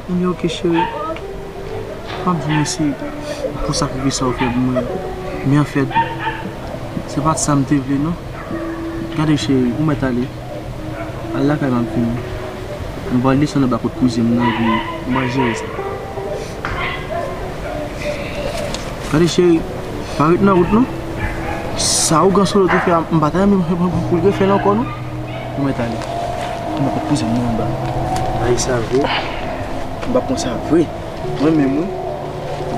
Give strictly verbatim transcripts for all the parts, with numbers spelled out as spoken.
Ebyen, oke, cheri. M ap di w mèsi pou sakrifis sa ou fè pou mwen. Men anfèt, se pa t sa m te vle, non. Gade, cheri, ou mèt ale. Al lakay m ap vini. Nou pral desann anba kot kouzen m nan, epi nou pral jere sa. Gade, cheri, pa ret nan wout, non. Sa ougan Solo te fè a, m pa ta renmen pou l refè l ankò, non. Ou mèt ale. Anba kot kouzen m nan anba. Bagay sa vre. M pa pran sa vre. Mwen menm, wi.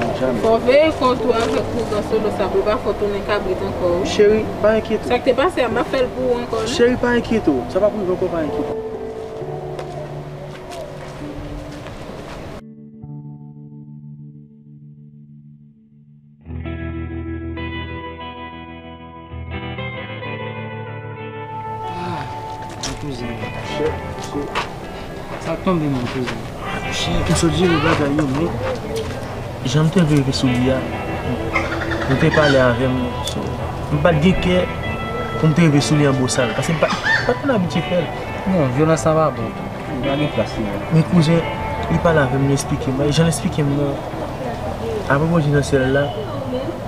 Mwen jamè. Fò w veye kò w tou avèk ougan Solo sa, pou l pa fè w tounen kabrit ankò, wi. Cheri, pa enkyete w. Sa k te pase a, m ap fè l pou ou ankò, non. Cheri, pa enkyete w. Sa p ap rive ankò, pa enkyete w. Ah, mon kouzen. Chè, chè. Sa k tonbe, mon kouzen? Chè, m sot jere bagay yo, men jan m te rive sou li a, ou te pale avè m, so, m pa t gen kè pou m te rive sou li an bosal, paske m pa, m pa t konn abitye fè l. Non, vyolans la pa bon tou. Li pa gen plas li menm. Men kouzen, li pale avè m, li eksplike m. Jan l eksplike m nan, apwopo di nan syèl la,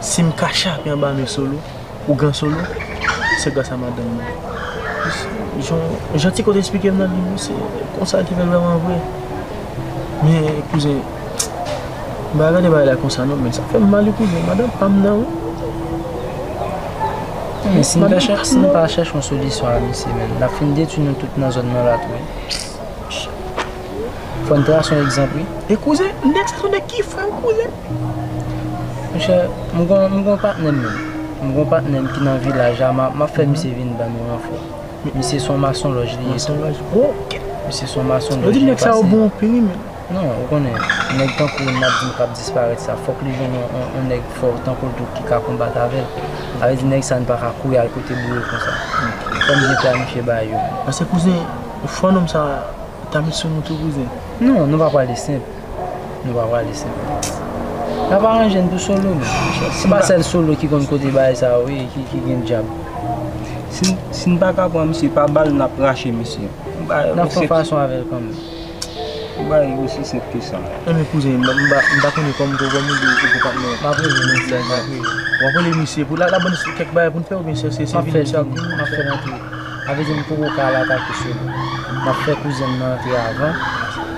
si m ka chape anba men Solo, ougan Solo, se gras a madanm mwen. Jan, jan ti kote eksplike m nan, li, se konsa l te fè l vrèman vre. Men, kouzen, m pa gade bagay la konsa non, men sa fè m mal wi kouzen, madanm pa m nan wi. Men si n pa chè-, si n pa chèche yon solisyon a misye, men n ap fin detwi nou tout nan zòn nan la tou wi. Fò n trase yon egzanp wi. E kouzen, nèg sa se yon nèg ki fre wi kouzen. Monchè, m gon, m gon patnè m menm. M gon patnè m ki nan vilaj la, m a, m ap fè misye vin ban nou ranfò. Misye se yon masonlòj li ye tou. Masonlòj? Ok. Misye se yon masonlòj li ye. Yo di nèg sa yo bon anpil wi menm. Non, ou konnen, nèg tankou w n ap di m k ap disparèt sa, fòk li jwenn yon, yon, yon nèg fò tankou l tou ki ka konbat avè l. Sa vle di nèg sa n pa ka kouri al kote boure konsa. Fò n byen planifye bagay yo. Paske kouzen, fò nonm sa ta met sou nou tou kouzen. Non, nou pa prale senp. Nou pa prale senp. N ap aranje n pou Solo menm. Se pa sèl Solo ki konn kote bagay sa yo ye, ki, ki gen djab. Si n, si n pa ka pran misye, pa ba l, n ap rache misye. N ap fè yon fason avè l kanmenm. Yon bagay osi senp ke sa. Enben kouzen, m pa, m pa, m pa konnen kòman, kòman ou di ou konprann mwen. M ap rele misye, m ap rele. W ap rele misye pou l, l ap ban nou kèk bagay pou n fè oubyen se, se, se vini misye ap vini? M ap fè l antre. Sa vle di m poko ka al atake Solo. M ap fè kouzen m nan antre avan.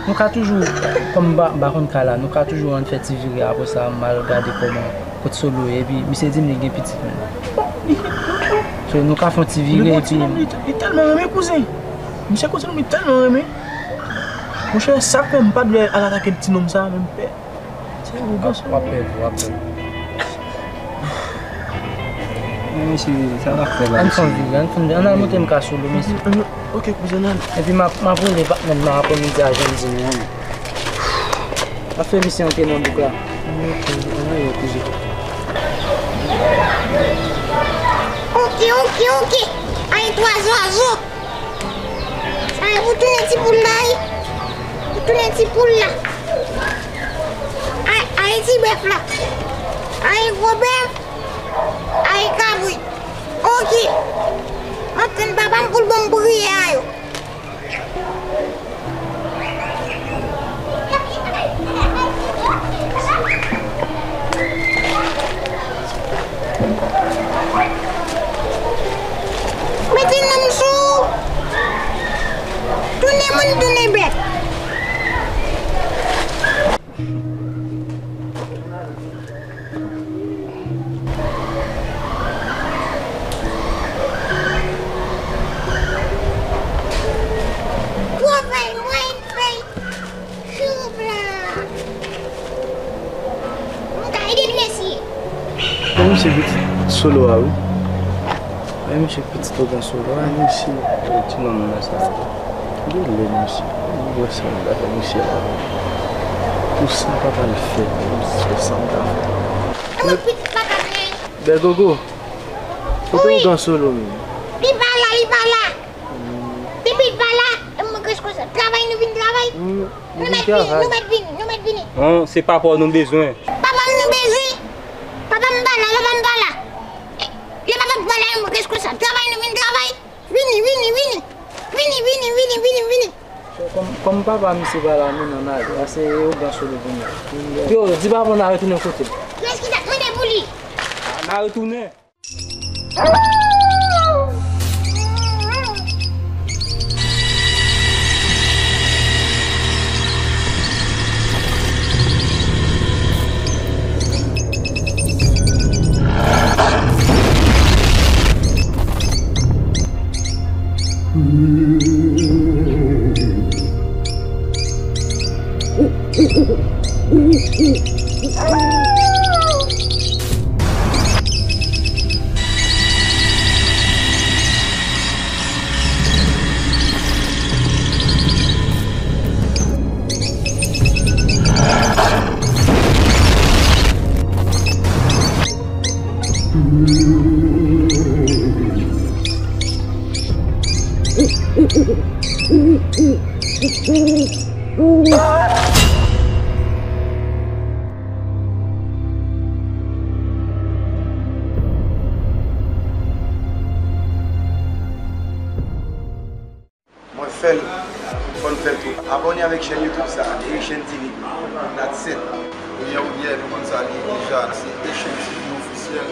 Nou ka toujou, kòm m pa, m pa konn ka la, nou ka toujou ann fè ti vire, apre sa m al gade kòman, kot Solo ye, epi misye di m li gen pitit menm. So, nou ka fè yon ti vire, epi li tèlman renmen kouzen. Misye kouzen m li tèlman renmen. Monchè, sa k fè m pa t vle al atake ti nonm sa a menm pè. Se ou, gason. W ap pèdi, w ap pèdi. Men mesye, sa n ap fè la, mesye? Ann fè yon vire, ann fè yon vire. Ann al montre m ka Solo, mesye. Ok, kouzen, ann al. Epi m ap, m ap rele patnè m nan aprèmidi a, jan m di nou an. M ap fè misye antre nan bouk la. Ok, ann ale, kouzen. Ok, ok, ok. Ay, twa zwazo. Ay, ou tounen ti poul la, wi. Ou tounen ti poul la. Ay, ay, ti bèf la. Ay, gwo bèf. Ay, kabrit. Ok. M ap tann papa m pou l ban m briye a yo. Mete non m sou ou. Tounen moun, tounen bèt. Travay mwen fè. Choup la. M ka ede l, mèsi. Bon, misye pitit Solo a, wi. Ay, misye pitit otan Solo a, misye. Ti nonm nan sa. Li lèd, misye. Ou wè sa m ta fè misye la. Pou sa papa l fè, misye sa m ta fè. Mwen pitit papa m nan. Bèl gogo. Kote ougan Solo menm? Li pa la, li pa la. Depi l pa la, e mwen kres konsa. Travay nou vin travay. Nou mèt vini, nou mèt vini, nou mèt vini. Non, se papa w nou bezwen. Papa m nou bezwen. Papa m pa la, papa m pa la. Lè papa m pa la, e mwen kres konsa. Travay nou vin travay. Vini, vini, vini. Vini, vini, vini, vini, vini. Kòm, kòm papa misye pa la, men n ale. Ase ougan sou li pou nou. Yo, di papa n a retounen kote l. Kiyès ki t ap mande pou li? N a retounen. Mwen fè l, fò n fè l tou. Abòne avèk chèn YouTube sa, Haitian T V. That's it. Kounye a ou byen, nou konn sa li ye deja, se Haitian T V ofisyèl.